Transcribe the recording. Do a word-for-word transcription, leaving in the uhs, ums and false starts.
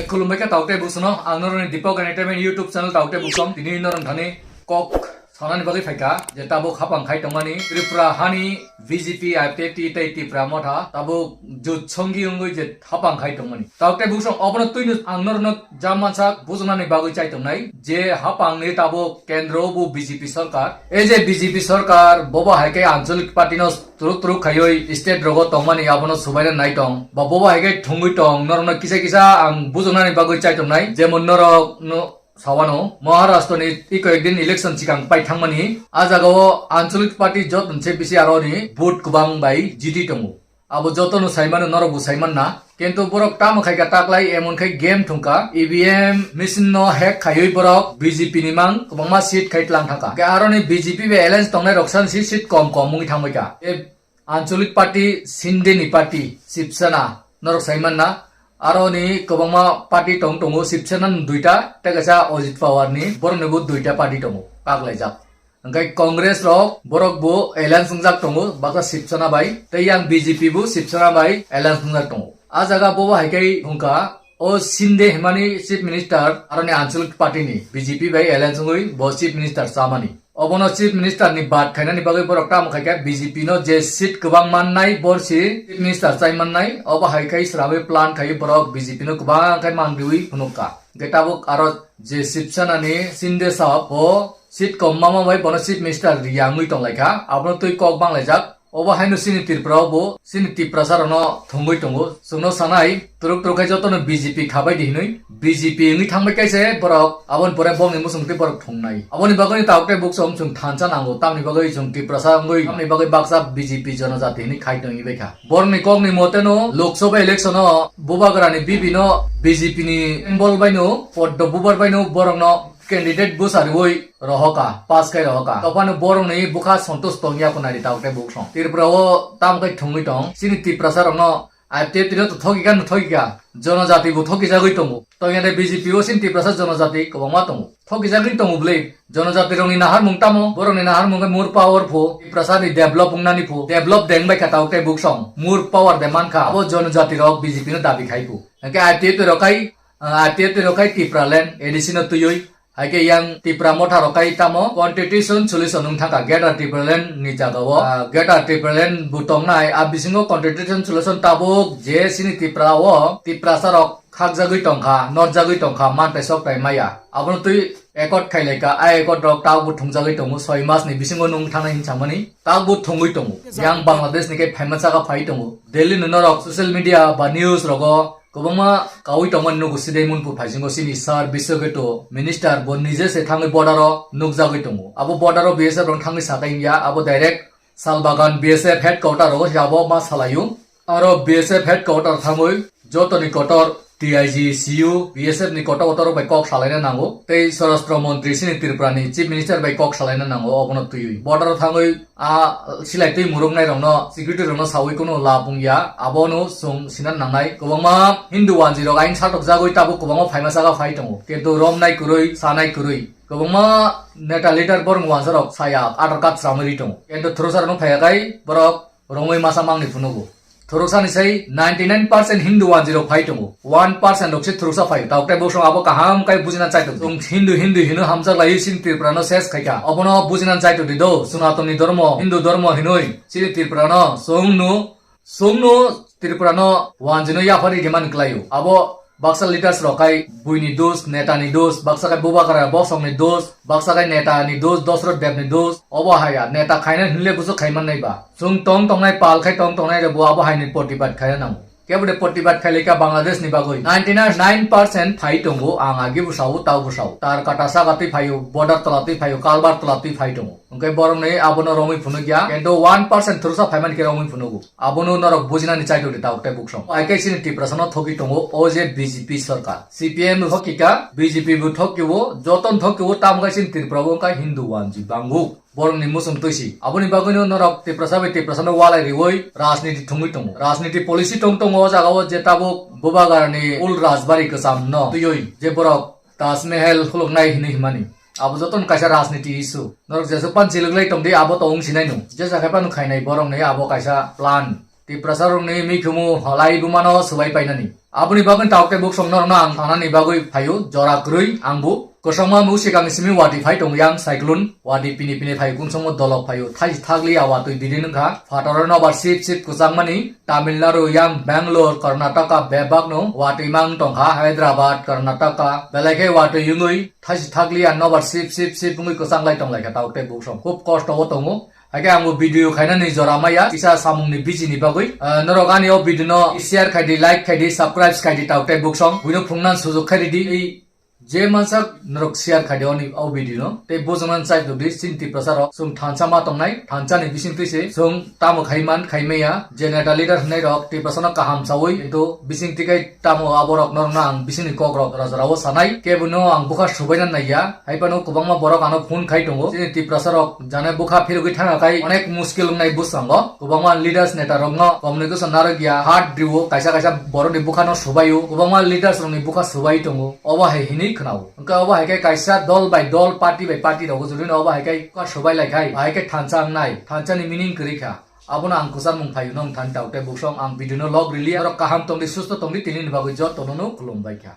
Khulumbai kha tauk tei buksano, ang norokni Deepak Entertainment YouTube channel tauk tei buksong. Tini norok thani kok sanani bagwi phaikha je tabuk hapang khai tongmani Tripura hani B J P, I P F T tei Tipra Motha tabuk jut songi wngwi je hapang khai tongmani. Tauk tei buksong obono twino ang norokno jamansa bujunani bagwi chai tongnai je hapangni tabuk kendro bo B J P sorkar. E je B J P sorkar bobo hai khe ancholik party no turuk turuk khaiwi state rogo tongmani abono subaina nai tong. Ba bobo hai khe thungwi tong, norokno kisa kisa ang bujunani bagwi chai tongnai. Jemon norok no sawano Maharashtra ni tei koyek din election chikang pai thangmani, a jaga o ancholik party jotoni se bisi aro ni vote kwbang bai jiti tongo. Abo jotono saimano, norokbo saimanna. Kintu borok tamo khaika taklai, emon khai game thungka, E V M machine no hack khaiwi borok B J P ni mang kwbangma seat khai tlang thangka. Khe aroni B J P bai alliance tongnai rok san si seat kom kom wngwi thangbaikha. E ancholik party, Shinde ni party, Shiv Sena, norok saimanna. Aroni kwbangma party tong tongo, Shiv Sena ni duita, tei kaisa Ajit Pawar ni, borok ni bo duita party tongo, kaklaijak. Hwnkhe Congress rok borok bo alliance wngjak tongo, baksa Shiv Sena bai, tei yang B J P bo Shiv Sena bai alliance wngjak tongo. A jaga bobo hai khe wngkha, o Shinde himani chief minister, aroni ancholik party ni B J P bai alliance wngwi bo chief minister chamani. Obono chief minister ni bad khainani bagwi borok tamo khaikha B J P no je seat kwbang mannai, bor si chief minister chai mannai, obo hai khai srawi plan khai borok B J P no kwbang khai mang riwi phunukha. Hwnkhe tabuk aro je Shiv Sena ni Shinde sahab bo seat kom mama bai bono chief minister riya wngwi tonglaikha, abono twi kok banglaijak. Obo haino chini Tripura o bo chini Tiprasa rokno thwngwi tongo. Chwngno sanai, turuk turuk khai jotono B J P khabai di hinwi, B J P wngwi thangbai kaise borok, aboni pore bongni muchung tei borok thwngnai. Aboni bagwi tabuk tei buksong chwng thansa nango, tamni bagwi chwng Tiprasa wngwi, tamni bagwi baksa B J P jonojati hinwi khai tongwi baikha. Borokni kokni moteno Lok Sabha election o Bubagrani bibi no B J P ni symbol baino, Poddo Bubar baino borokno candidate bwsa riwi rohoka, pass khai rohoka. Tophano borokni bwkha Santosh tongya kunari tabuk tei buksong. Tripura o tam khai thwngwi tong, chini Tiprasa rokno I P F T no to thokika no thokika, jonojati bo thokijagwi tongo. Tongya de B J P o chini Tiprasa jonojati kwbangma tongo. Thokijagwi tongo bwle, jonojati rokni naharmung tamo, borokni naharmung khe more power pho, Tiprasa ni develop wngnani pho, develop deng bai kha tabuk tei buksong, more power de mankha, abo jonojati rok B J P no dabi khai pho. Hwnkhe I P F T rok khai, ah, I P F T rok khai Tipraland A D C no twiwi, hai khe yang Tipra Motha rok khai tamo constitution solution wng thangkha Greater Tipraland ni jaga o, ah, Greater Tipraland bo tongnai, a bisingo constitution solution tabuk je chini Tipra o Tiprasa rok khakjagwi tongkha, norjagwi tongkha, mantai soktai maya. Abono twi accord khailaikha, a accord rok tabuk thwngjagwi tongo, soi mas ni bisingo nung thangnai hinwi samani tabuk thwngwi tongo. Yang Bangladesh ni khe phaima saka phai tongo. Delhi no norok social media ba news rogo kwbangma kaui tongmani nugo, sidai Manipur phaisingo chini sir Biswaketu minister bo nije se thangwi border o nukjagwi tongo. Abo border o B S F rok thangwi sakai wngya, abo direct Salbagan B S F headquarter rogo se abo ma salaio. Aro B S F headquarter thangwi jotoni kotor D I G, C U, B S F ni kotor kotor bai kok salaina nango. Tei Swarashtra Montri chini Tripura ni Chief Minister bai kok salaina nango, obono twiwi. Border o thangwi a silai twi muruknai rokno, security rokno sawi kuno lab wngya, abono chwng sinan nangnai. Kwbangma Hindu wanjwi rok aing satok jagwi tabuk kwbangma phaima saka phai tongo. Kintu romnai kwrwi, sanai kwrwi. Kwbangma neta leader borok wansa rok saya Aadhaar card sramwi ri tongo. Kintu throsa rokno phaiya khai borok romwi masa mangni phunugo. Thuruksa ni sai ninety nine percent Hindu wanjwi rok phai tongo. One percent rok se thuruksa phai. Tabuk tei buksong abo kaham kai bujina chai tongo. Chwng Hindu, Hindu hino hamjak lai chini Tripura no ses khaika. Obono bujina chai tong di do. Sanatani dhormo, Hindu dhormo hinoi chini Tripura no chwng no, chwng no Tripura no wanjwi no yaphari rimani klaio. Abo baksa leaders rok khai buini dos, neta ni dos, baksa khai Bubagra bosong ni dos, baksa khai neta ni dos, Dosrot Deb ni dos. Obo haya neta khaina hinle buso khaiman nai ba. Chwng tong tongnai pal khai tong tongnai rok bo abo haini protibad khaina nango. Kebo de protibad khailika Bangladesh ni bagwi ninety nine percent phai tongo, ang agi bwsao, tao bwsao. Tar kata saka twi phaio, border tola twi phaio, kalbar tola twi phai tongo. Hwnkhe borokni abono romwi phunukya, kintu one percent thursa phaimani khe romwi phunugo. Abono norok bujinani chaitok di tabuk tei buksong. Hai khe chini Tiprasa no thogwi tongo, o je B J P sorkar. C P M bo thokika, B J P bo thokio, jotono thokio, tamo khe chini Tripura bo wngkha Hindu wanjwi bango. Borokni muchung twisi. Aboni bagwino norok Tiprasa bai Tiprasa no walai riwi rajniti thwngwi tongo. Rajniti policy tong tongo o jaga o je tabuk Bubagrani ul rajbari kwcham no twiwi je borok Taj Mahal khuluknai hinwi himani. Abo jotono kaisa rajniti issue. Norok jesuk pan chiliklai tongdi abo to wng sinai no. Jesa khai phano khainai borokni abo kaisa plan. Tiprasa rokni mikhumu halai bumano swbai painani. Aboni bagwi tauk tei buksong norokno ang thanani bagwi phaio, jora kwrwi angbo. Kwchangma musikang simi wati phai tongo yang cyclone, wati pini pini phai kungsongmo dolok phaio, thaisi thakli a watwi bidi nungkha. Phataro nobar sip sip kwchangmani, Tamil Nadu yang Bangalore, Karnataka bebakno watwi mang tongkha, Hyderabad, Karnataka, belai khe watwi wngwi thaisi thakli a nobar sip sip sip wngwi kwchang lai tong lai kha tauk tei buksong. Khub kosto o tongo. Haikhe angbo video khainani jora maya, kisa samungni bijini bagwi. Ah, norok ani o video no share khaidi, like khaidi, subscribe khaidi, tauk tei buksong. Buino phungnan sujuk khairidi, ei je mansak norok share khaidi oni o video no. Tei bujungnan chai dukdi, chini Tiprasa rok. Chwng thansa ma tongnai, thansa ni bising twi se chwng tamo khaiman, khaimaya. Je neta leader hwnai rok Tiprasa no kaham chawi, kintu bising twi kai tamo aborok norokno ang bisingni kokrok rajorao sanai, kebono ang bwkha subaina naiya. Haiphano kwbangma borok ano phone khai tongo. Chini Tiprasa rok jane bwkha phirogwi thangna khai onek muskil wngnai bwskango. Kwbangma leaders neta rokno communication narwkya, hat rio, kaisa kaisa borokni bwkhano subaio, kwbangma leaders rokni bwkha subai tongo. Obo hai hinwi khwnao. Hwnkhe obo hai khe kaisa dol bai dol, party bai party rogo jodi no obo hai khe bwkha subai lai khai, hai khe thansa wngnai, thansa ni meaning kwrwi kha. Abono ang kwcharmung phaio nong thani tauk tei buksong ang video no log rili. Norok kaham tongdi, susto tongdi, tini ni bagwi jotono no khulumbai kha.